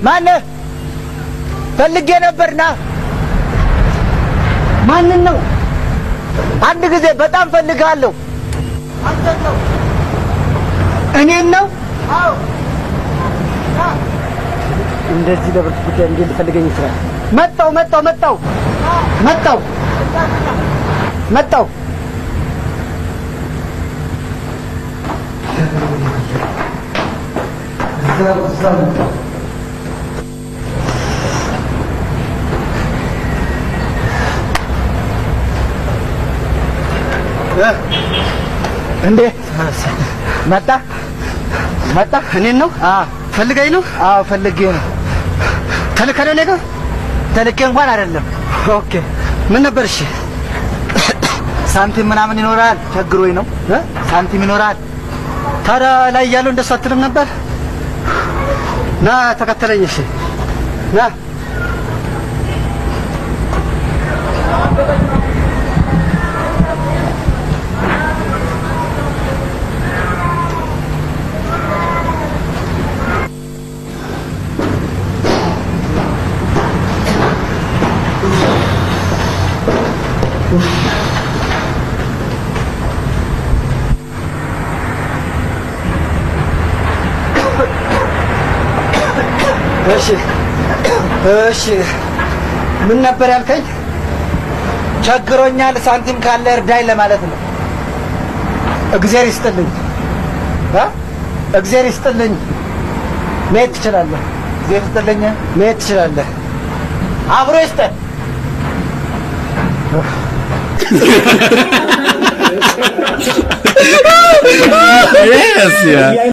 ማነህ? ፈልጌ ነበርና። ማንን ነው? አንድ ጊዜ በጣም ፈልግሃለሁ። አንተን ነው። እኔን ነው? አዎ። እንደዚህ ለብርቱ ጉዳይ እንዴት ሊፈልገኝ ይችላል? መጣው፣ መጣው፣ መጣው፣ መጣው፣ መጣው። እዛው እዛው መጣው። እንዴ፣ መጣ፣ መጣ። እኔን ነው? አዎ። ፈልገኝ ነው? አዎ፣ ፈልጌ ነው። ተልከህ ነው እኔ ጋር? ተልኬ እንኳን አይደለም። Okay፣ ምን ነበር? እሺ፣ ሳንቲም ምናምን ይኖራል? ቸግሮኝ ነው። ሳንቲም ይኖራል? ታዲያ ላይ ያለው እንደሱ አትልም ነበር? ና ተከተለኝ። እሺ፣ ና። እሺ፣ ምን ነበር ያልከኝ? ቸግሮኛል፣ ሳንቲም ካለ እርዳኝ ለማለት ነው። እግዜር ይስጥልኝ እ እግዜር ይስጥልኝ። መሄድ ትችላለህ። እግዜር ይስጥልኝ። መሄድ ትችላለህ። አብሮ ይስጠን። Yes, yeah.